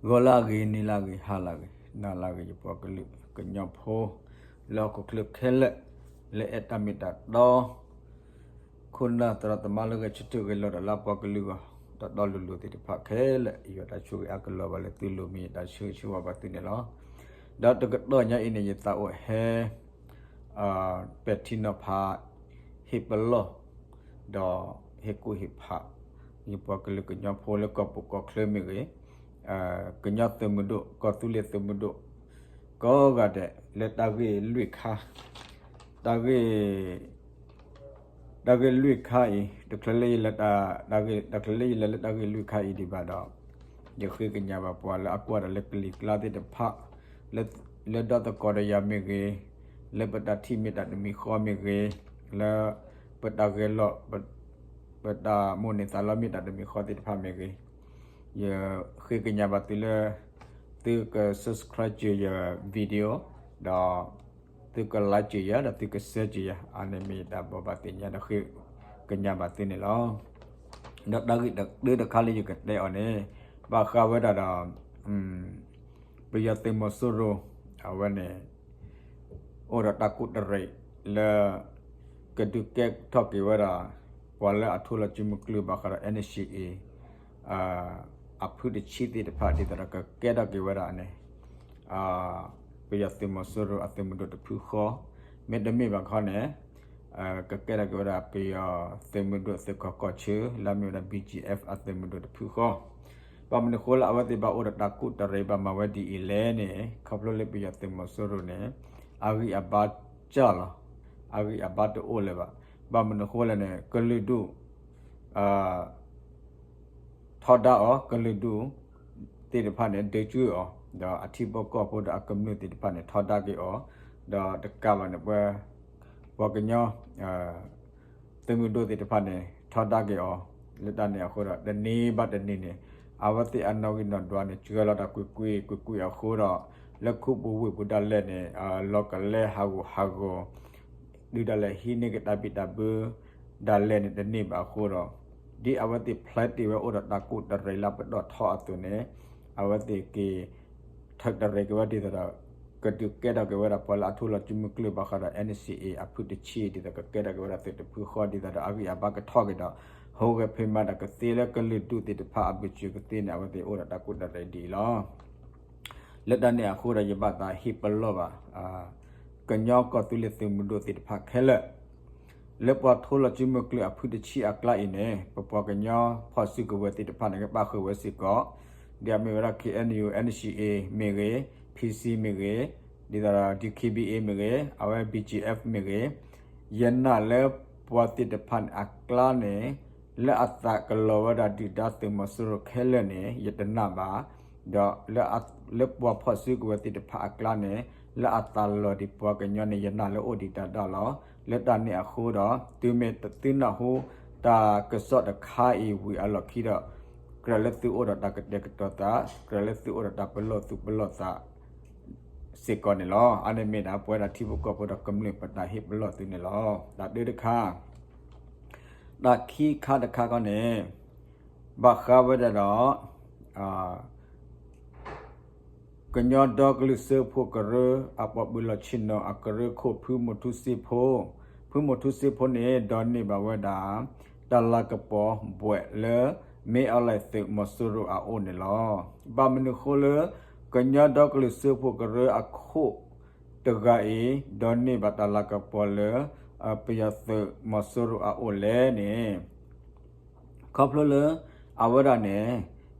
ဂီၤလၢအဂ့ၤ, နံၤလၢအဂ့ၤ, ဟါလၢအဂ့ၤ, နၤလၢအဂ့ၤ, ယပှၤကလုာ်ကညီဖိ လၢဟီၣ်ခိၣ်ချၢခဲလၢာ် လၢအဲၣ်တၢ်မ့ၢ်တၢ်တီ ခိၣ်နၢ်သရၣ်သမါလၢဂဲၤဆၢထၢၣ်ဂဲၤလီၤတၢ်လၢပှၤကလုာ်ဂီၢ် တီတီလိၤလိၤသ့ၣ်တဖၣ်ခဲလၢာ် ယွၤတၢ်ဆိၣ်ဂ့ၤအါကလီၤဘၣ်လၢသုလိၤမ့ၢ်ယတၢ်ဆၢဂ့ၤဆၢဝါဘၣ်သုန့ၣ်လီၤ. ဒီးတကတီၢ်ညါအံၤန့ၣ် ယသးအိၣ်ဟဲ ပဲာ်ထံနီၤဖး ဟ့ၣ်ပလီၢ် ဒီးဟ့ၣ်ကူၣ်ဟ့ၣ်ဖး ယပှၤကလုာ်ကညီဖိလၢကီၢ်ပူၤကီၢ်ချၢမ့ၢ်ဂ့ၤ, ကညီသုးမုၢ်ဒိၣ် ကီၢ်သူလ့ၤသုးမုၢ်ဒိၣ် ကိးဂၤဒဲး လၢတၢ်ဂ့ၢ်လွံၢ်ခါ, တၢ်ဂ့ၢ် တၢ်ဂ့ၢ်လွံၢ်ခါအံၤ တချုးလၢယလဲၤ တၢ်ဂ့ၢ် တချုးလၢယလဲၤလၢတၢ်ဂ့ၢ်လွံၢ်ခါအံၤဒံးဘၣ်ဒီး ယဃ့ကညးဘၣ်ပှၤလၢအကွၢ်တၢ်လၢကလံၤကျါသ့ၣ်တဖၣ် လၢ လၢဒီသကိးဒီးယၤမ့ၢ်ဂ့ၤ, လၢပတၢ်ထံၣ်မ့ၢ်တၢ်တမံၤဃီမ့ၢ်ဂ့ၤ, လၢပတၢ်ဂဲၤလိာ် ပတၢ်မိၣ်န့ၢ်သးလီမ့ၢ်တၢ်တမံၤဃီသ့ၣ်တဖၣ်မ့ၢ်ဂ့ၤ, ယဃ့ကညးဘၣ်သုလၢ သုက subscribe စၢၤယၤ video ဒီး သုက like စၢၤယၤ ဒီးသုက share စၢၤယၤ အန့ၣ်မ့ၢ်ယတၢ်ဘိးဘၣ်သ့ၣ်ညါဒီး ဃ့ကညးဘၣ်သုန့ၣ်လီၤ. ဒီးတၢ်ဂ့ၢ်တၢ်တခါလၢယကတဲအီၤန့ၣ် ဘၣ်ဃးဝဲဒၣ်ဒီး ပယီၤသုးမီၤစိရိၤ အဝဲန့ၣ် အိၣ်ဒီးတၢ်ကူၣ်တရံးလၢ ကဒုးကဲထီၣ်က့ၤဝဲဒၣ် ပှၤလၢအထိလီၤစုမုၢ်ကျုၤဘၣ်ဃးဒီး NCA အဖုတဆံသ့ၣ်တဖၣ် ဒ်သိးဒီးကကဲထီၣ်က့ၤဝဲဒၣ်န့ၣ် ပယီၤသုးမီၤစိရိၤအသုးမုၢ်ဒိၣ်တဖုဃီ, မ့တမ့ၢ်ဘၣ်ခီန့ၣ် ကကဲထီၣ်က့ၤဝဲဒၣ် ပယီၤသုးမုၢ်ဒိၣ်သုးကီၢ်ကီၢ်ဆၢ လၢအမ့ၢ်ဝဲဒၣ် BGF အသုးမုၢ်ဒိၣ်တဖုဃီ, ဘၣ်မနုၤဃိလၢအဝဲသ့ၣ်ဘၣ်အိၣ်ဒီးတၢ်ကူၣ်တရံးဘၣ်မၤဝဲဒ်အံၤလဲၣ်န့ၣ် ခီဖျိလၢပယီၤသုးမီၤစိရိၤန့ၣ် အဂံၢ်အဘါစၢ်လီၤ, အဂံၢ်အဘါတအိၣ်လၢၤဘၣ်, ဘၣ်မနုၤဃိလဲၣ်န့ၣ် ကလုာ်ဒူၣ် ထီဒါအီၤ ကလုာ်ဒူၣ်သ့ၣ်တဖၣ်န့ၣ် ဒုးကၠွံအီၤ, ဒီးအထံဖိကီၢ်ဖိဒီးအကမျၢၢ်သ့ၣ်တဖၣ်န့ၣ် ထီဒါက့ၤအီၤ, ဒီးတကးဘၣ်န့ၣ် ပှၤ ပှၤကညီ သုးမုၢ်ဒိၣ်သ့ၣ်တဖၣ်န့ၣ် ထီဒါက့ၤအီၤ, လၢတၢ်န့ၣ်အဃိဒီး တနံၤဘၣ်တနံၤန့ၣ် အဝဲသ့ၣ်အနီၣ်ဂံၢ်နီၣ်ဒွးန့ၣ် စှၤလီၤတၢ်ကွ့ၢ်ကွ့ၢ်ကွ့ၢ်ကွ့ၢ်အဃိဒီး လၢခူပူၤဝ့ၢ်ပူၤဒၣ်လဲာ်န့ၣ် လီၤကလဲဟးဂူာ်ဟးဂီၤ ဒုးဒၣ်လဲာ်ဟံးန့ၢ်က့ၤတၢ်ဘံၣ်တၢ်ဘၢ ဒၣ်လဲာ်န့ၣ်တန့ၢ်ဘၣ်အဃိဒီး ဒ်အဝဲသ့ၣ်ဖျဲးတ့ၢ်ဝဲအိၣ်ဒီးတၢ်ကူၣ်တရံးလၢပတီၢ်ထီအသိးန့ၣ် အဝဲသ့ၣ်က့ၤ ထၢၣ်တရံးက့ၤဝဲဒ်သိးဒီး ကဒုးကဲထီၣ်က့ၤဝဲဒၣ်ပှၤလၢအထိလီၤစုမုၢ်ကျုၤဘၣ်ဃးဒီး NCA အဖုတဆံ ဒ်သိးကကဲထီၣ်က့ၤဝဲဒၣ်သုးတဖုဃီ ဒ်သိးဒီးအဂံၢ်အဘါကထီၣ်က့ၤဒီး ဟူးဂဲၤဖံးမၤတၢ်ကသ့လၢကလုာ်ဒူၣ်သ့ၣ်တဖၣ်အဘၢၣ်စၢၤကသ့န့ၣ် အဝဲသ့ၣ်အိၣ်ဒီးတၢ်ကူၣ်တရံးဒ်အံၤလီၤ. လၢတၢ်န့ၣ်အဃိဒီး ယဘၣ်သးဟ့ၣ်ပလီၢ်ဘၣ် ကညီကီၢ်သူလ့ၤသုးမုၢ်ဒိၣ်သ့ၣ်တဖၣ်ခဲလၢာ် လၢပှၤထိလီၤစုမုၢ်ကျုၤအဖုတဆံအကျါအံၤန့ၣ် ပပှၤကညီဖီၣ်စုကဝဲၤသ့ၣ်တဖၣ်န့ၣ် ကဘၣ်ဃုာ်ဝဲစ့ၢ်ကီး ဒ်အမ့ၢ်ဝဲဒၣ် KNU NCA မ့ၢ်ဂ့ၤ, PC မ့ၢ်ဂ့ၤ, ဒ်သိးဒီး DKBA မ့ၢ်ဂ့ၤ, အဝဲ BGF မ့ၢ်ဂ့ၤ, ယနာ်လၢပှၤသ့ၣ်တဖၣ်န့ၣ်အကျါန့ၣ် လၢအသးကလီၤဝဲဒၣ်ဒုၣ်ဒါသုးမီၤစိရိၤခဲလၢာ်န့ၣ် ယတနာ်ဘၣ်, ဒီး လၢပှၤဖီၣ်စုကဝဲၤသ့ၣ်တဖၣ်အကျါန့ၣ် လၢအသးလီၤဒံးပှၤကညီန့ၣ် ယနာ်လၢအိၣ်ဒံးတၢ်ဒၣ်လီၤ. လၢတၢ်န့ၣ်အဃိဒီး သုမ့ၢ်သုနၢ်ဟူတၢ်ကစီၣ်တခါအံၤဝံၤအလီၢ်ခံဒီး ကြၢးလၢသုအိၣ်ဒီးတၢ်ကတဲာ်ကတီၤသး, ကြၢးလၢသုအိၣ်ဒီးတၢ်ပလီၢ်သူၣ်ပလီၢ်သး စ့ၢ်ကီးန့ၣ်လီၤ. အါန့ၣ်မ့ၢ်ဒၣ်ပဝဲဒၣ်ထံဖိကီၢ်ဖိဒီးကမျၢၢ်ပတၢ်ဟ့ၣ်ပလီၢ်သုန့ၣ်လီၤ. တၢ်တၢတခါ, တၢ်ခံခါတခါခီန့ၣ် ဘၣ်ဃးဝဲဒၣ်ဒီး ကညီဒီကလုာ်စၢဖှိၣ်ကရၢ အပှၤပၢၤလီၢ်ဆ့ၣ်နီၤအကရၢခိၣ် ဖုမိၢ်ထူစ့ဖိ, ဖုမိၢ်ထူစ့ဖိန့ၣ် ဒိးန့ၢ်ဘၣ်ဝဲဒၣ် တၢ်လၤကပီၤဘှဲးလၢ မ့ၢ်အီလၢသုးမီၤစိရိၤအအိၣ်န့ၣ်လီၤ. ဘၣ်မနုၤဃိလၢ ကညီဒီကလုာ်စၢဖှိၣ်ကရၢအခိၣ်တဂၤအံၤ ဒိးန့ၢ်ဘၣ်တၢ်လၤကပီၤလၢ ပယီၤသုးမီၤစိရိၤအအိၣ်လဲၣ်န့ၣ် ခီဖျိလၢ အဝဲဒၣ်န့ၣ်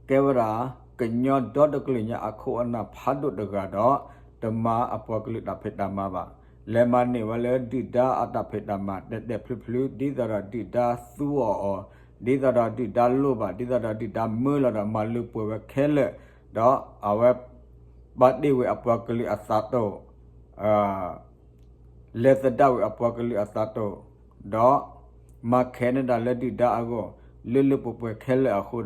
ကဲဝဲဒၣ် ကညီဒီတကလုာ်ညါအခိၣ်အနၢ်ဖးဒိၣ်တဂၤဒီး တမၤအပှၤကလုာ်တၢ်ဖံးတၢ်မၤဘၣ်. လဲၤမၤန့ၢ်ဝဲလၢဒုၣ်ဒါအတၢ်ဖံးတၢ်မၤတဲာ်တဲာ်ဖျုးဖျုး ဒ်သိးဒီးဒုၣ်ဒါသူအီၤအီၤ, ဒ်သိးဒီးဒုၣ်ဒါလိၣ်ဘၣ်, ဒ်သိးဒီးဒုၣ်ဒါမၢလီၤဒီးမၤလၢပှဲၤဝဲခဲလၢာ်, ဒီးအဝဲ ဘၣ်တ့ၢ်ဝဲအပှၤကလုာ်အသးတိၢ် လဲၤသဒၣ်ဝဲအပှၤကလုာ်အသးတိၢ်, ဒီး မၤခဲးန့ၢ်ဒၣ်လၢဒုၣ်ဒါအဂီၢ် လၢလၢပှဲၤပှဲၤခဲလၢာ်အဃိ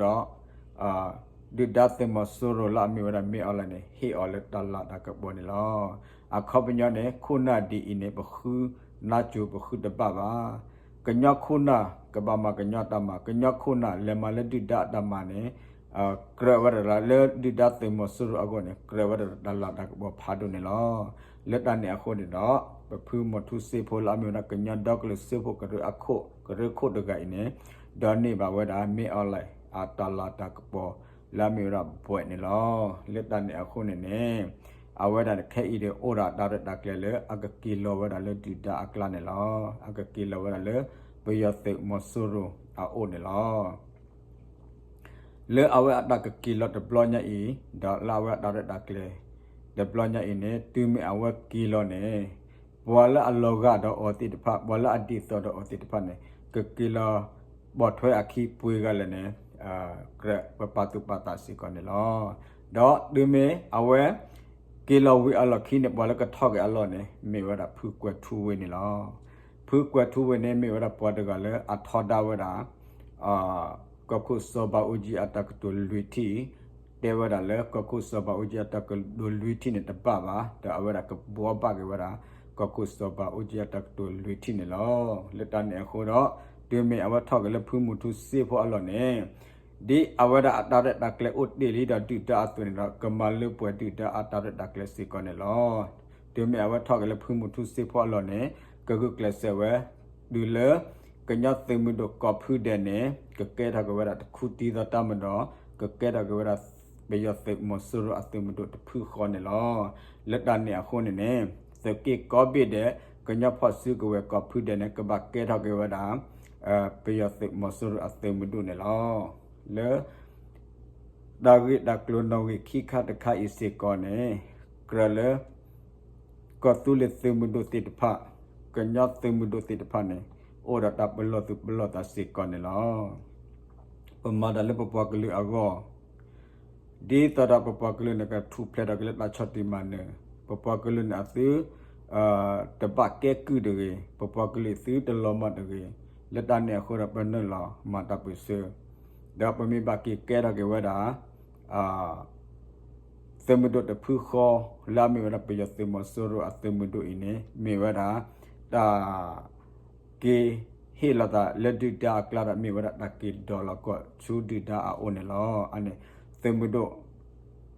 ဒီး ဒုၣ်ဒါသုးမီၤစိရိၤလၢအမ့ၢ်ဝဲဒၣ်မ့ၢ်အီလၢန့ၣ် ဟ့ၣ်အီၤလၢတၢ်လၤတၢ်ကပီၤန့ၣ်လီၤ. အခီပညီန့ၣ် ခိၣ်နၢ်ဒ်အံၤန့ၣ် ပဃုနၢ်ကၠိပဃုတဘၣ်ဘၣ်. ကညီခိၣ်နၢ် ကဘၣ်မၤကညီတၢ်မၤ, ကညီခိၣ်နၢ် လဲၤမၤလၢဒုၣ်ဒါအတၢ်မၤန့ၣ် ကြၢးဝဲဒၣ်လၢဒုၣ်ဒါသုးမီၤစိရိၤအဂီၢ်န့ၣ် ကြၢးဝဲဒၣ်တၢ်လၤတၢ်ကပီၤဖးဒိၣ်န့ၣ်လီၤ. လၢတၢ်န့ၣ်အဃိန့ၣ်ဒီး ပဖုမီၤထူစ့ဖိလၢအမ့ၢ်ဝဲဒၣ်ကညီဒီကလုာ်စၢဖှိၣ်ကရၢခိၣ်တဂၤအံၤန့ၣ် ဒိးန့ၢ်ဘၣ်ဝဲဒၣ် မင်းအောင်လှိုင် အတၢ်လၤတၢ်ကပီၤလၢအမ့ၢ်ဝဲဒၣ်ဘှဲးန့ၣ်လီၤ. လၢတၢ်န့ၣ်အဃိန့ၣ်န့ၣ် အဝဲဒၣ်ခဲအံၤဒီးအိၣ်ဒီးတၢ်ရဲၣ်တၢ်ကျဲၤလၢအကက့ၤလီၤဝဲဒၣ်လၢဒုၣ်ဒါအကျါန့ၣ်လီၤ. အကက့ၤလီၤဝဲဒၣ်လၢပယီၤသုးမီၤစိရိၤအအိၣ်န့ၣ်လီၤ. လၢအဝဲအတၢ်ကက့ၤလီၤတဘျီညါအံၤ ဒီးလၢအဝဲအတၢ်ရဲၣ်တၢ်ကျဲၤတဘျီညါအံၤန့ၣ် တုၤမ့ၢ်အဝဲက့ၤလီၤန့ၣ် ပှၤလၢအလီၤဂာ်ဒီးအီၤသ့ၣ်တဖၣ် ပှၤလၢအဒ်သိးဒီးအီၤသ့ၣ်တဖၣ်န့ၣ် ကက့ၤလီၤပိာ်ထွဲအခံပှဲၤဂၤလဲၣ်န့ၣ် ကြၢးပပာ်သူၣ်ပာ်သးစ့ၢ်ကီးန့ၣ်လီၤ. ဒီးတုၤမ့ၢ်အဝဲ က့ၤလီၤဝံၤအလီၢ်ခံန့ၣ် ပှၤလၢကထီၣ်က့ၤအလီၢ်န့ၣ် မ့ၢ်ဝဲဒၣ်ဖုကွဲၤထူဝ့န့ၣ်လီၤ. ဖုကွဲၤထူဝ့န့ၣ် မ့ၢ်ဝဲဒၣ်ပှၤတဂၤလၢအထီဒါဝဲဒၣ် ကီၢ်ခိၣ်စီၤဘးအူကၠံအတၢ်ကတိၤလွံၢ်ထံၣ်, တဲဝဲဒၣ်လၢကီၢ်ခိၣ်စီၤဘးအူကၠံအတၢ်ကတိၤလွံၢ်ထံၣ်န့ၣ်တဘၣ်ဘၣ်, ဒီးအဝဲဒၣ်ကဘှီဘၣ်က့ၤဝဲဒၣ် ကီၢ်ခိၣ်စီၤဘးအူကၠံအတၢ်ကတိၤလွံၢ်ထံၣ်န့ၣ်လီၤ. လၢတၢ်န့ၣ်အဃိဒီး တုၤမ့ၢ်အဝဲထီၣ်က့ၤလၢဖုမူထူစ့ဖိအလီၢ်န့ၣ် ဒ်အဝဲဒၣ်အတၢ်ရဲၣ်တၢ်ကျဲၤအိၣ်တ့ၢ်လံဒီးဒုၣ်ဒါအသိးန့ၣ်ဒီး ကမၤလၢပှဲၤဒုၣ်ဒါအတၢ်ရဲၣ်တၢ်ကျဲၤစ့ၢ်ကီးန့ၣ်လီၤ. တုၤမ့ၢ်အဝဲထီၣ်က့ၤလၢဖုမူထူစ့ဖိအလီၢ်န့ၣ် ကဂုာ်ကျဲးစၢးဝဲ တုၤလၢ ကညီသုးမုၢ်ဒိၣ်ကိးဖုဒဲးန့ၣ် ကကဲထီၣ်က့ၤဝဲဒၣ်တခူတံၤသီတၢ်မၤဒီး ကကဲထီၣ်က့ၤဝဲဒၣ် ပယီၤသုးမီၤစိရိၤအသုးမုၢ်ဒိၣ်တဖုဃီန့ၣ်လီၤ. လၢတၢ်န့ၣ်အဃိန့ၣ်န့ၣ် သုးက့ကိးဘ့ၣ်ဒဲး ကညီဖီၣ်စုကဝဲၤကိးဖုဒဲးန့ၣ် ကဘၣ်ကဲထီၣ်က့ၤဝဲဒၣ် ပယီၤသုးမီၤစိရိၤအသုးမုၢ်ဒိၣ်န့ၣ်လီၤ. လၢ တၢ်ဂ့ၢ်တၢ်ကျိၤနီၣ်ဂံၢ်ခံခါတခါအံၤစ့ၢ်ကီးန့ၣ် ကြၢးလၢ ကီၢ်သူလ့ၤသုးမုၢ်ဒိၣ်သ့ၣ်တဖၣ်, ကညီသုးမုၢ်ဒိၣ်သ့ၣ်တဖၣ်န့ၣ် အိၣ်ဒီးတၢ်ပလီၢ်သူၣ်ပလီၢ်သးစ့ၢ်ကီးန့ၣ်လီၤ. ပမၤတၢ်လၢပပှၤကလုာ်အဂီၢ် ဒ်သိးဒီးပပှၤကလုာ်န့ၣ် ကထူၣ်ဖျဲးထီၣ်က့ၤလၢတၢ်ဆီၣ်တံၢ်မၤနၢၤ, ပပှၤကလုာ်န့ၣ်အသု တဘၣ်ကဲကုၢ်တဂ့ၤ, ပပှၤကလုာ်သုတလီၤမၢ်တဂ့ၤ, လၢတၢ်န့ၣ်အဃိဒီးပနုာ်လီၤမၤတၢ်ပၢၢ်ဆၢ, ဒီးပမ့ၢ်ဘၣ်က့ၤကဲထီၣ်က့ၤဝဲဒၣ် သုးမုၢ်ဒိၣ်တဖုဃီ လၢအမ့ၢ်ဝဲဒၣ်ပယီၤသုးမီၤစိရိၤအသုးမုၢ်ဒိၣ်အံၤန့ၣ် မ့ၢ်ဝဲဒၣ် တၢ် က့ၤဟ့ၣ်လီၤသးလၢဒုၣ်ဒါအကျါဒီး မ့ၢ်ဝဲဒၣ်တၢ်က့ၤဒိးလီၤကီၢ်ဆူဒုၣ်ဒါအအိၣ်န့ၣ်လီၤ. အန့ၣ် သုးမုၢ်ဒိၣ်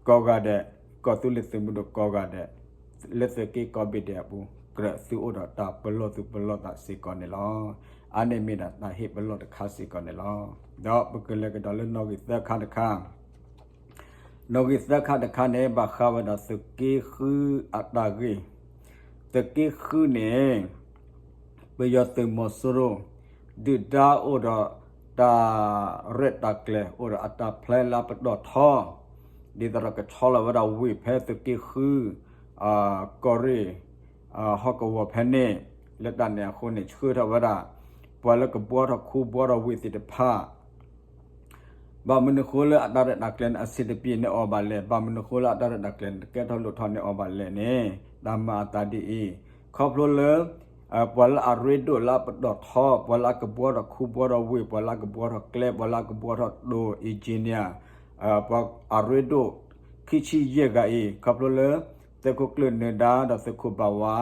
ကိးဂၤဒဲး, ကီၢ်သူလ့ၤသုးမုၢ်ဒိၣ်ကိးဂၤဒဲး, လၢသုးက့ကိးဘ့ၣ်ဒဲးအပူၤ ကြၢးသုအိၣ်ဒီးတၢ်ပလီၢ်သူၣ်ပလီၢ်သးစ့ၢ်ကီးန့ၣ်လီၤ. အန့ၣ်မ့ၢ်ဒၣ်တၢ်ဟ့ၣ်ပလီၢ်တခါစ့ၢ်ကီးန့ၣ်လီၤ. ဒီးပကလဲၤကဒီးလၢနီၣ်ဂံၢ်သၢခါတခါ နီၣ်ဂံၢ်သၢခါတခါန့ၣ် ဘၣ်ဃးဝဲဒၣ်သုးက့ဃုအတၢ်ဂ့ၢ်, သုးက့ဃုန့ၣ် ပယီၤသုးမီၤစိရိၤ ဒုၣ်ဒါအိၣ်ဒီးတၢ်ရဲၣ်တၢ်ကျဲၤ အိၣ်ဒီးအတၢ်ဖျဲလၢအပတီၢ်ထီ, ဒ်သိးဒီးကဆီလီၤဝဲဒၣ်ဝ့ၢ်ဖဲသုးက့ဃု ကီၢ်ရ့ၣ် ဟီၣ်ကဝီၤဖဲန့ၣ်, လၢတၢ်န့ၣ်အဃိန့ၣ် ဆှၢထီၣ်ဝဲဒၣ် ပှၤလၢကဘှီထီၣ်ခူဘှီထီၣ်ဝ့ၢ်သ့ၣ်တဖၣ် ဘၣ်မနုၤဃိလၢအတၢ်ရဲၣ်တၢ်ကျဲၤန့ၣ် အဆင်တပြေန့ၢ်အီၤဘၣ်လဲၣ်, ဘၣ်မနုၤဃိလၢအတၢ်ရဲၣ်တၢ်ကျဲၤန့ၣ် တကဲထီၣ်လိၣ်ထီၣ်န့ၢ်အီၤဘၣ်လဲၣ်န့ၣ် တၢ်မၤအသးဒ်အံၤ, ခီဖျိလၢ ပှၤလၢအရ့ဒိၣ်လၢအပတီၢ်ထီ, ပှၤလၢအကဘှီထီၣ်ခူဘှီထီၣ်ဝ့ၢ်, ပှၤလၢအကဘှီထီၣ်ကျဲ, ပှၤလၢအကဘှီထီၣ်တိၤ engineer ပှၤအရ့ဒိၣ် ခံဆံယဲၢ်ဂၤအံၤ ခီဖျိလၢ သုးခိၣ်ကျၢၢ်နၢၤဒါ ဒီးသုးခိၣ်ဘၣ်ဝါ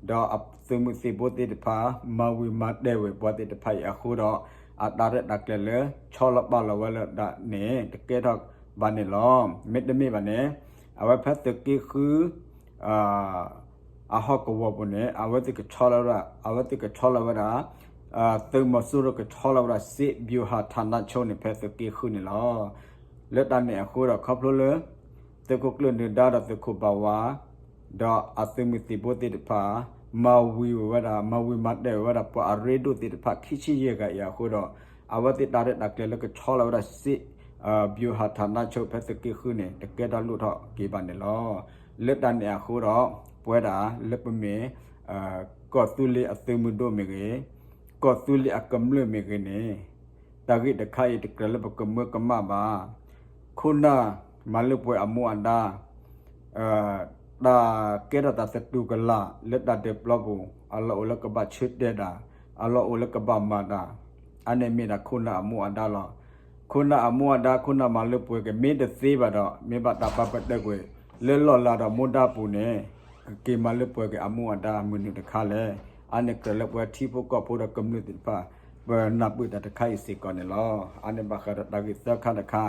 ဒီးအသုးမုၢ်သံၣ်ဘိသ့ၣ်တဖၣ် မၤဝံၤမၤတဲာ်ဝဲပှၤသ့ၣ်တဖၣ်အံၤအဃိဒီး အတၢ်ရဲၣ်တၢ်ကျဲၤလၢ ဆီလီၤပာ်လီၤဝဲလၢဒၣ်န့ၣ် တကဲထီၣ်ဘၣ်န့ၣ်လီၤ. မ့တမ့ၢ်ဘၣ်န့ၣ် အဝဲဖဲသုးက့ဃု အဟီၣ်ကဝီၤပူၤန့ၣ် အဝဲသ့ၣ်ကဆီလီၤဝဲဒၣ်, အဝဲသ့ၣ်ကဆီလီၤဝဲဒၣ်, သုးမီၤစိရိၤကဆီလီၤဝဲဒၣ် စစ်ဗျူဟာဌာနချုပ်န့ၣ် ဖဲသုးက့ဃုန့ၣ်လီၤ. လၢတၢ်န့ၣ်အဃိဒီးခီဖျိလၢ သုးခိၣ်ကျၢၢ်နၢၤဒါဒီးသုးခိၣ်ဘၣ်ဝါ ဒီးအသုးမုၢ်သံၣ်ဘိသ့ၣ်တဖၣ် မၤဝံၤဝဲဒၣ်, မၤဝံၤမၤတဲာ်ဝဲဒၣ်ပှၤအရ့ဒိၣ်သ့ၣ်တဖၣ် ခံဆံယဲၢ်ဂၤအံၤအဃိဒီး အဝဲသ့ၣ်တၢ်ရဲၣ်တၢ်ကျဲၤလၢကဆီလီၤဝဲဒၣ် စစ်ဗျူဟာဌာနချုပ် ဖဲသုးက့ဃုန့ၣ် တကဲထီၣ်လိၣ်ထီၣ်က့ၤဘၣ်န့ၣ်လီၤ. လၢတၢ်န့ၣ်အဃိဒီး ပဝဲဒၣ်လၢပမ့ၢ် ကီၢ်သူလ့ၤအသုးမုၢ်ဒိၣ်မ့ၢ်ဂ့ၤ, ကီၢ်သူလ့ၤအကမျၢၢ်မ့ၢ်ဂ့ၤန့ၣ် တၢ်ဂ့ၢ်တခါအံၤတကြၢးလၢပကမၢကမၣ်ဘၣ်. ခိၣ်နၢ်မၤလၢပှဲၤအမူအဒါ တၢ်ကဲထီၣ်သးသတူၢ်ကလာ်လၢတၢ်ဒဲးပျီပူၤ အလီၢ်အိၣ်လၢကဘၣ်ဆၢတဲာ်တၢ်, အလီၢ်အိၣ်လၢကဘၣ်မၤတၢ်, အန့ၣ်မ့ၢ်ဒၣ်ခိၣ်နၢ်အမူအဒါလီၤ. ခိၣ်နၢ်အမူအဒါ ခိၣ်နၢ်မၤလၢပှဲၤက့ၤ မ့ၢ်တသ့ဘၣ်ဒီး မ့ၢ်ဘၣ်တၢ်ပာ်ပတုာ်ကွံာ် လၢလီၢ်လၤဒီးမူဒါပူၤန့ၣ် ကက့ၤမၤလၢပှဲၤက့ၤအမူအဒါမနုၤတခါလဲၣ်. အန့ၣ်ကြၢးလၢပဝဲထံဖိကီၢ်ဖိဒီးကမျၢၢ်သ့ၣ်တဖၣ် ပနၢ်ပၢၢ်တၢ်တခါအံၤစ့ၢ်ကီးန့ၣ်လီၤ. အန့ၣ်ဘၣ်ဃးဒီးတၢ်ဂ့ၢ်သၢခါတခါ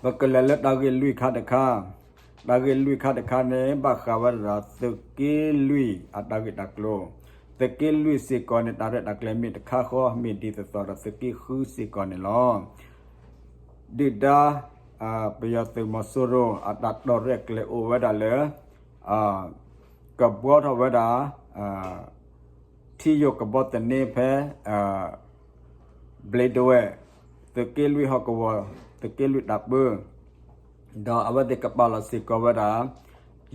ပကလဲၤလၢတၢ်ဂ့ၢ်လွံၢ်ခါတခါ, တၢ်ဂ့ၢ်လွံၢ်ခါတခါန့ၣ် ဘၣ်ဃးဝဲဒၣ်ဒီးသုးက့လွံၢ်အတၢ်ဂ့ၢ်တၢ်ကျိၤ, သုးက့လွံၢ်စ့ၢ်ကီးန့ၣ် တၢ်ရဲၣ်တၢ်ကျဲၤမ့ၢ်တခါဃီ မ့ၢ်ဒ်သိးသိးဒီးသုးက့ဃုစ့ၢ်ကီးန့ၣ်လီၤ. ဒုၣ်ဒါ ပယီၤသုးမီၤစိရိၤ အတၢ်တီၢ်ရဲၣ်ကျဲၤအိၣ်ဝဲဒၣ်လၢ ကဘှီထီၣ်ဝဲဒၣ် ထံယိာ်ကဘီသန့ဖဲ ဘျ့ဒဝဲၢ်, သုးက့လွံၢ်ဟီၣ်ကဝီၤ, သုးက့လွံၢ်တၢ်ပၢ, ဒီးအဝဲသ့ၣ်ကပာ်လီၤစ့ၢ်ကီးဝဲဒၣ်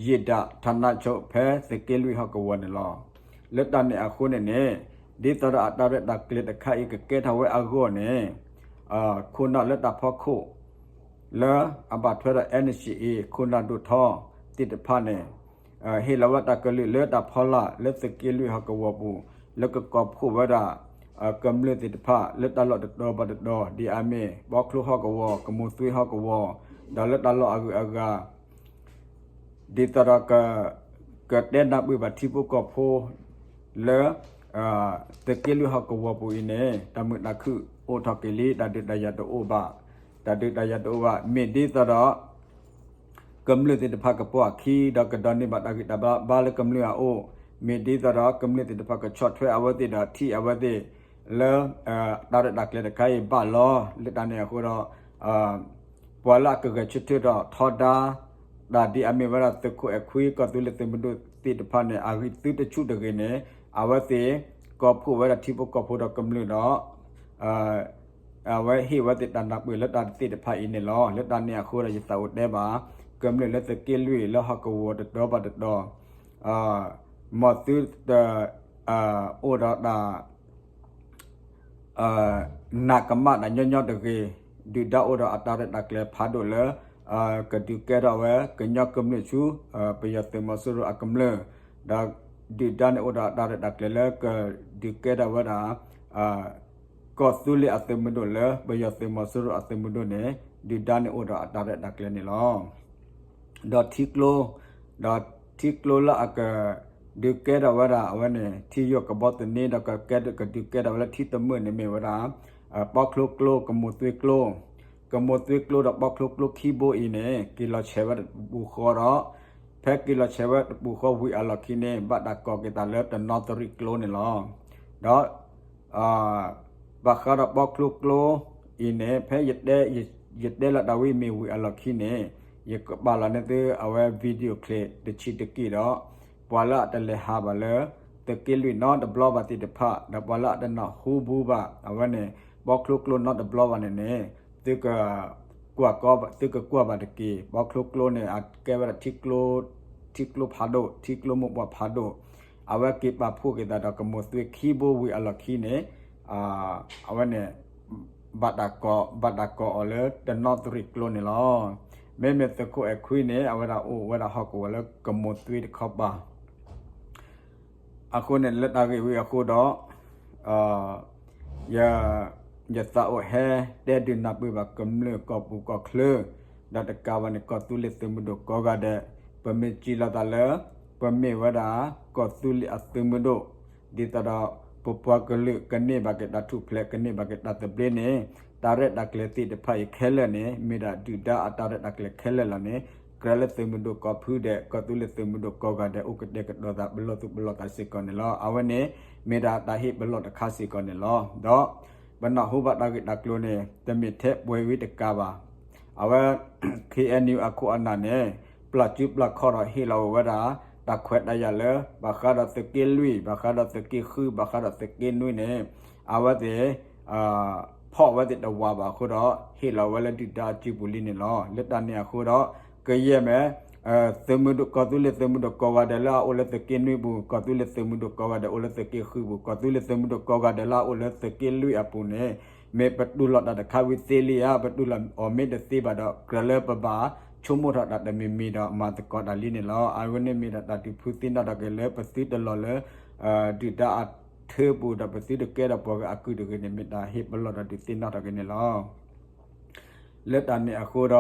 ယံာ်ဒၣ် ဌာနချုပ် ဖဲသုးက့လွံၢ်ဟီၣ်ကဝီၤန့ၣ်လီၤ. လၢတၢ်န့ၣ်အဃိန့ၣ်န့ၣ် ဒ်သိးဒီးအတၢ်ရဲၣ်တၢ်ကျဲၤတခါအံၤကကဲထီၣ်ဝဲအဂီၢ်န့ၣ် ခိၣ်နၢ်လၢတၢ်ဖီခိၣ် လၢအဘၣ်ထွဲဒီး NCA ခိၣ်နၢ်ဒိၣ်ထီသ့ၣ်တဖၣ်န့ၣ် ဟ့ၣ်လီၤဝဲတၢ်ကလုၢ်လၢတၢ်ဖီလာ်လၢသုးက့လွံၢ်ဟီၣ်ကဝီၤပူၤ လၢကကိးဖှိၣ်ဝဲဒၣ် ကမျၢၢ်သ့ၣ်တဖၣ် လၢတၢ်လီၢ်တတီၤဘၣ်တတီၤ ဒ်အမ့ၢ် ဘီချိဟီၣ်ကဝီၤ, ကမိၤသွ့ဟီၣ်ကဝီၤ, ဒီးလၢတၢ်လီၢ်အဂုၤအဂၤ ဒ်သိးဒီး ကတဲနၢ်ပၢၢ်ဘၣ်ထံဖိကီၢ်ဖိ လၢ သုးက့လွံၢ်ဟီၣ်ကဝီၤပူၤအံၤန့ၣ် တၢ်မုာ်တၢ်ခုၣ်အိၣ်ထီၣ်က့ၤလံ, တၢ်ဒုးတၢ်ယၤတအိၣ်ဘၣ်, တၢ်ဒုးတၢ်ယၤတအိၣ်ဘၣ်, မ့ၢ်ဒ်သိးဒီး ကမျၢၢ်သ့ၣ်တဖၣ်ကပိာ်အခံ ဒီးကဒိးန့ၢ်ဘၣ်တၢ်ဂံၢ်တၢ်ဘါလၢကမျၢၢ်အအိၣ်, မ့ၢ်ဒ်သိးဒီးကမျၢၢ်သ့ၣ်တဖၣ်ကဆီၣ်ထွဲအဝဲသ့ၣ်ဒီးထံၣ်အဝဲသ့ၣ် လၢ တၢ်ရဲၣ်တၢ်ကျဲၤတခါအံၤဘၣ်လီၤ. လၢတၢ်န့ၣ်အဃိဒီး ပှၤလၢအကဂဲၤဆၢထၢၣ်ဒီးထီဒါ တၢ်ဒ်အမ့ၢ်ဝဲဒၣ်သုးခိၣ်အဲၣ်ခွံ ကီၢ်သူလ့ၤသုးမုၢ်ဒိၣ်သ့ၣ်တဖၣ်န့ၣ် အဂံၢ်သုတဆူၣ်တဂ့ၤန့ၣ် အဝဲသ့ၣ် ကိးဖှိၣ်ဝဲဒၣ်ထံဖိကီၢ်ဖိဒီးကမျၢၢ်ဒီး အဝဲဟ့ၣ်ဝဲသ့ၣ်တၢ်နၢ်ပၢၢ်လၢတၢ်သ့ၣ်တဖၣ်အံၤန့ၣ်လီၤ. လၢတၢ်န့ၣ်အဃိဒီး ယသးအိၣ်တဲဘၣ် ကမျၢၢ်လၢသုးက့လွံၢ်လၢဟီၣ်ကဝီၤတတီၤဘၣ်တတီၤ မ်သုတ အိၣ်ဒီးတၢ် နာ်ကမၣ်တၢ်ညီညီတဂ့ၤ, ဒုၣ်ဒါအိၣ်ဒီးအတၢ်ရဲၣ်တၢ်ကျဲၤဖးဒိၣ်လၢ ကဒုးကဲထီၣ်ဝဲ ကညီကမျၢၢ်ဆူ ပယီၤသုးမီၤစိရိၤအကမျၢၢ်, ဒီးဒုၣ်ဒါန့ၣ်အိၣ်ဒီးအတၢ်ရဲၣ်တၢ်ကျဲၤလၢကဒုးကဲထီၣ်ဝဲဒၣ် ကီၢ်သူလ့ၤအသုးမုၢ်ဒိၣ်လၢပယီၤသုးမီၤစိရိၤအသုးမုၢ်ဒိၣ်န့ၣ် ဒုၣ်ဒါန့ၣ်အိၣ်ဒီးအတၢ်ရဲၣ်တၢ်ကျဲၤန့ၣ်လီၤ. ဒီးထံကျိ, ဒီးထံကျိလၢအကဒုးကဲထီၣ်ဝဲဒၣ်အဝဲန့ၣ် ထံယိာ်ကဘီသန့ ဒီးကကဲကဒုးကဲထီၣ်ဝဲလၢထံတမုာ်န့ၣ်မ့ၢ်ဝဲဒၣ် ပီချိကျိ ကမိၤသွ့ကျိ, ကမိၤသွ့ကျိဒီးပီချိကျိခံဘိအံၤန့ၣ် က့ၤလီၤဆဲးဝဲတပူၤဃီဒီး ဖဲက့ၤလီၤဆဲးဝဲတပူၤဃီဝံၤအလီၢ်ခံန့ၣ် ဘၣ်တၢ်ကိးက့ၤသးလၢတနီသရံၣ်ကျိန့ၣ်လီၤ. ဒီး ဘၣ်ဃးဒီးပီချိကျိအံၤန့ၣ် ဖဲယတဲလီၤတၢ်ဝံၤမ့ၢ်ဝံၤအလီၢ်ခံန့ၣ် ယကပာ်လီၤန့ၢ်သုအဝဲ video clip တဆံးတက့ၢ်ဒီး ပှၤလၢအတလဲၤဟးဘၣ်လၢ သုးက့လွံၢ်နီတဘျီဘၣ်သ့ၣ်တဖၣ် ဒီးပှၤလၢအတနၢ်ဟူဘူးဘၣ် အဝဲန့ၣ် ပီချိကျိနီတဘျီဘၣ်န့ၣ်န့ၣ် သုကကွၢ်ကီ သုကကွၢ်ဘၣ်တက့ၢ်. ပီချိကျိန့ၣ် အကဲဝဲဒၣ် ထံကျိဖးဒိၣ် ထံကျိမိၢ်ပှၢ်ဖးဒိၣ် အဝဲက့ၤပာ်ဖှိၣ်က့ၤသးဒီးကမိၤသွ့ခံဘိဝံၤအလီၢ်ခံန့ၣ် အဝဲန့ၣ် ဘၣ်တၢ်ကိး ဘၣ်တၢ်ကိးအီၤလၢတနီသရံၣ်ကျိန့ၣ်လီၤ. မ့မ့ၢ်သုးခိၣ်အဲၣ်ခွံန့ၣ် အဝဲဒၣ်အိၣ်ဝဲဒၣ်ဟီၣ်ကဝီၤလၢကမိၤသွ့တခီပၤ အဃိန့ၣ် လၢတၢ်ဂ့ၢ်ဝံၤအဃိဒီး ယ ယသးအိၣ်ဟဲတဲဒုးနၢ်ပၢၢ်ဘၣ်ကမျၢၢ်ကီၢ်ပူၤကီၢ်ချၢ ဒီးတကးဘၣ်န့ၣ် ကီၢ်သူလ့ၤသုးမုၢ်ဒိၣ်ကိးဂၤဒဲး ပမ့ၢ်စံးလီၤသးလၢ ပမ့ၢ်ဝဲဒၣ် ကီၢ်သူလ့ၤအသုးမုၢ်ဒိၣ် ဒ်သိးဒီး ပပှၤကလုာ်ကန့ၢ်ဘၣ်က့ၤတၢ်ထူၣ်ဖျဲး ကန့ၢ်ဘၣ်က့ၤတၢ်သဘျ့န့ၣ် တၢ်ရဲၣ်တၢ်ကျဲၤသ့ၣ်တဖၣ်အံၤခဲလၢာ်န့ၣ် မ့ၢ်ဒၣ်ဒုၣ်ဒါအတၢ်ရဲၣ်တၢ်ကျဲၤခဲလၢာ်လီၤန့ၣ် ကြၢးလၢသုးမုၢ်ဒိၣ်ကိးဖုဒဲး ကီၢ်သူလ့ၤသုးမုၢ်ဒိၣ်ကိးဂၤဒဲး အိၣ်ကတဲာ်ကတီၤသးပလီၢ်သူၣ်ပလီၢ်သးစ့ၢ်ကီးန့ၣ်လီၤ. အဝဲန့ၣ် မ့ၢ်ဒၣ်တၢ်ဟ့ၣ်ပလီၢ်တခါစ့ၢ်ကီးန့ၣ်လီၤ. ဒီး ပနၢ်ဟူဘၣ်တၢ်ဂ့ၢ်တၢ်ကျိၤန့ၣ် တမ့ၢ်ထဲပှဲၤဝံၤတကးဘၣ်. အဝဲ ခ့ၣ်အဲၣ်ယူၣ် အခိၣ်အနၢ်န့ၣ် ပျၢ်စုပျၢ်ခီၣ်ဒီးဟ့ၣ်လီၤဝဲဒၣ် တၢ်ခွဲးတၢ်ယာ်လၢ ဘၣ်ဃးဒီးသုးက့လွံၢ် ဘၣ်ဃးဒီးသုးက့ဃု ဘၣ်ဃးဒီးသုးက့နွံန့ၣ် အဝဲသ့ၣ် ဖီၣ်ဝဲသ့ၣ်တဝးဘၣ်အဃိဒီး ဟ့ၣ်လီၤဝဲလၢဒုၣ်ဒါအစုပူၤလံန့ၣ်လီၤ. လၢတၢ်န့ၣ်အဃိဒီး ကယဲၢ်မ့ၢ် သုးမုၢ်ဒိၣ် ကီၢ်သူလ့ၤသုးမုၢ်ဒိၣ်ကိးဂၤဒဲးလၢအအိၣ်လၢသုးက့နွံပူၤ ကီၢ်သူလ့ၤသုးမုၢ်ဒိၣ်ကိးဂၤဒဲးအိၣ်လၢသုးက့ဃုပူၤ ကီၢ်သူလ့ၤသုးမုၢ်ဒိၣ်ကိးဂၤဒဲးလၢအအိၣ်လၢသုးက့လွံၢ်အပူၤန့ၣ် မ့ၢ်ပတူၢ်လိာ်တၢ်တခါဝံၤသ့လံဧါ ပတူၢ်လိာ်အီၤမ့ၢ်တသ့ဘၣ်ဒီး ကြၢးလၢပဘၣ်ဆိကမိၣ်ထီၣ်တၢ်တမံၤမံၤဒီးမၤသကိးတၢ်လံန့ၣ်လီၤ. အဝဲန့ၣ်မ့ၢ်ဒၣ်တၢ်ဒုးဖုသ့ၣ်နီၣ်ထီၣ်က့ၤလၢပသုတလီၤလၢ ဒုၣ်ဒါအထၢပူၤဒီးပသုတကဲထီၣ်ပှၤဂၤအကုၢ်တဂ့ၤန့ၣ် မ့ၢ်တၢ်ဟ့ၣ်ပလီၢ်တၢ်ဒုးသ့ၣ်နီၣ်ထီၣ်က့ၤန့ၣ်လီၤ. လၢတၢ်န့ၣ်အဃိဒ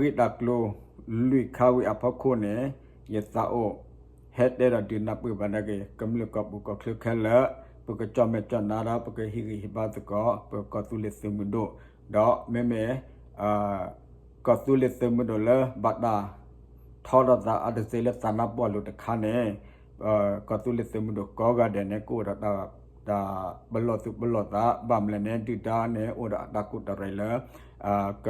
ီး လၢတၢ် ဂ့ၢ်တၢ်ကျိၤ လွံၢ်ခါဝံၤအဖီခိၣ်န့ၣ် ယသးအိၣ် ဟဲတဲဒီးဒုးနၢ်ပၢၢ်ဘၣ်ဒၣ်က့ၤ ကမျၢၢ်ကီၢ်ပူၤကီၢ်ချၢခဲလၢာ် ပကကၠီၣ်မဲာ်ကၠီၣ်နါဒီး ပကဟ့ၣ်ဂံၢ်ဟ့ၣ်ဘါသကိး ပကီၢ်သူလ့ၤသုးမုၢ်ဒိၣ်, ဒီးမ့မ့ၢ် ကီၢ်သူလ့ၤသုးမုၢ်ဒိၣ်လၢဘၣ်တၢ်ထီထီၣ်သးအါတစဲးလၢသးနါပှၢ်လိၤတခါန့ၣ်, ကီၢ်သူလ့ၤသုးမုၢ်ဒိၣ်ကိးဂၤဒဲးန့ၣ် ကအိၣ်ဒီးတၢ် တၢ်ပလီၢ်သူၣ်ပလီၢ်သး ဘၣ်မနုၤလဲၣ်န့ၣ် ဒုၣ်ဒါန့ၣ် အိၣ်ဒီးအတၢ်ကူၣ်တရံးလၢ က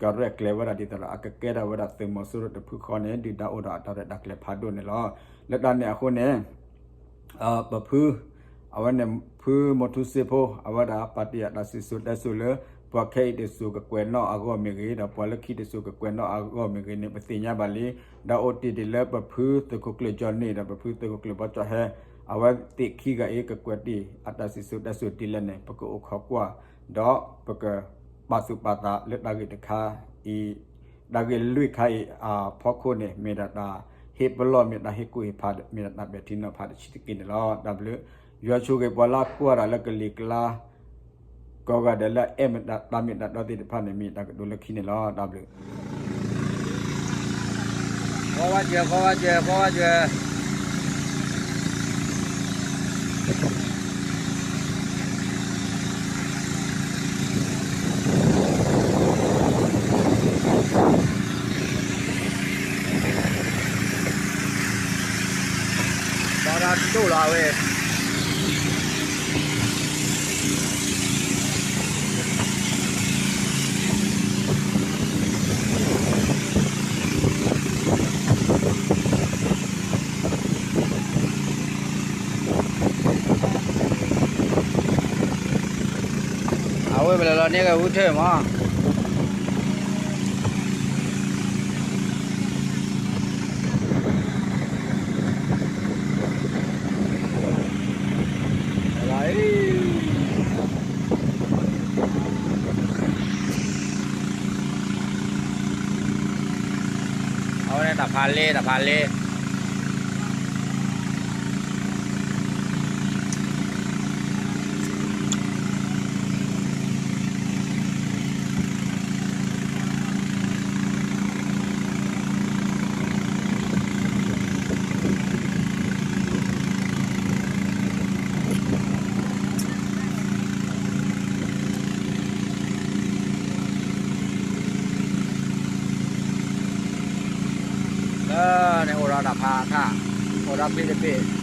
ရဲၣ်ကျဲၤဝဲဒၣ်ဒ်သိးဒီး အကကဲထီၣ်ဝဲဒၣ်သုးမီၤစိရိၤတဖုဃီန့ၣ် ဒုၣ်ဒါအိၣ်ဒီးအတၢ်ရဲၣ်တၢ်ကျဲၤဖးဒိၣ်န့ၣ်လီၤ. လၢတၢ်န့ၣ်အဃိန့ၣ် ပဖု အဝဲန့ၣ်ဖုမိၢ်ထူစ့ဖိ အဝဲဒၣ်ပာ်တ့ၢ်အတၢ်စံၣ်စိၤတဲစိၤလၢ ပှၤခဲအံၤတစိၤကကွဲးနီၣ်အဂီၢ်မ့ၢ်ဂ့ၤ ဒီးပှၤလၢခံတစိၤကကွဲးနီၣ်အဂီၢ်မ့ၢ်ဂ့ၤန့ၣ် ပသ့ၣ်ညါဘၣ်လံ. ဒီးအိၣ်တ့ၢ်ဒ်လၢပဖုသုးခိၣ်ကျၢၢ်ကၠီၣ်န့ၣ် ဒီးပဖုသုးခိၣ်ကျၢၢ်ဘီကၠီၣ်ဟဲ အဝဲသ့ၣ်ခံဂၤအံၤ ကကွဲးတ့ၢ်အတၢ်စံၣ်စိၤတဲစိၤဒ်လဲၣ်န့ၣ် ပကအိၣ်ခိးကွၢ် ဒီးပကပာ်သူၣ်ပာ်သးလၢတၢ်ဂ့ၢ်တခါအံၤ တၢ်ဂ့ၢ်လွံၢ်ခါအံၤအဖီခိၣ်န့ၣ် မ့ၢ်ဒၣ်တၢ်ဟ့ၣ်ပလီၢ် မ့ၢ်တၢ်ဟ့ၣ်ကူၣ်ဟ့ၣ်ဖး မ့ၢ်ဒၣ်တၢ်ပဲာ်ထံနီၤဖးတဆံးတက့ၢ်န့ၣ်လီၤ. တၢ်ဘျုး ယွၤဆိၣ်ဂ့ၤပှၤလၢကွၢ်တၢ်လၢကလံၤကျါ ကိးဂၤဒဲးလၢအအဲၣ်မ့ၢ်တၢ်တၢ်မ့ၢ်တၢ်တီသ့ၣ်တဖၣ်န့ၣ် မ့ၢ်တၢ်ကတိၤလၢခံန့ၣ်လီၤ. တၢ်ဘျုး ဃီဝါစဲး ဃီဝါစဲး ဃီဝါစဲး ဒီးဒၣ်ဒိၣ်လီၤဝဲ အဝဲပလဲၤလီၤန့ၢ်ကဝံထၢၣ်မး အဝဲန့ၣ်တၢ်ဖးလ့ တၢ်ဖးလ့ လၢန့ၣ်အိၣ်ဒီးတၢ်ဖးထၣ် အိၣ်ဒီးဖ့တဖ့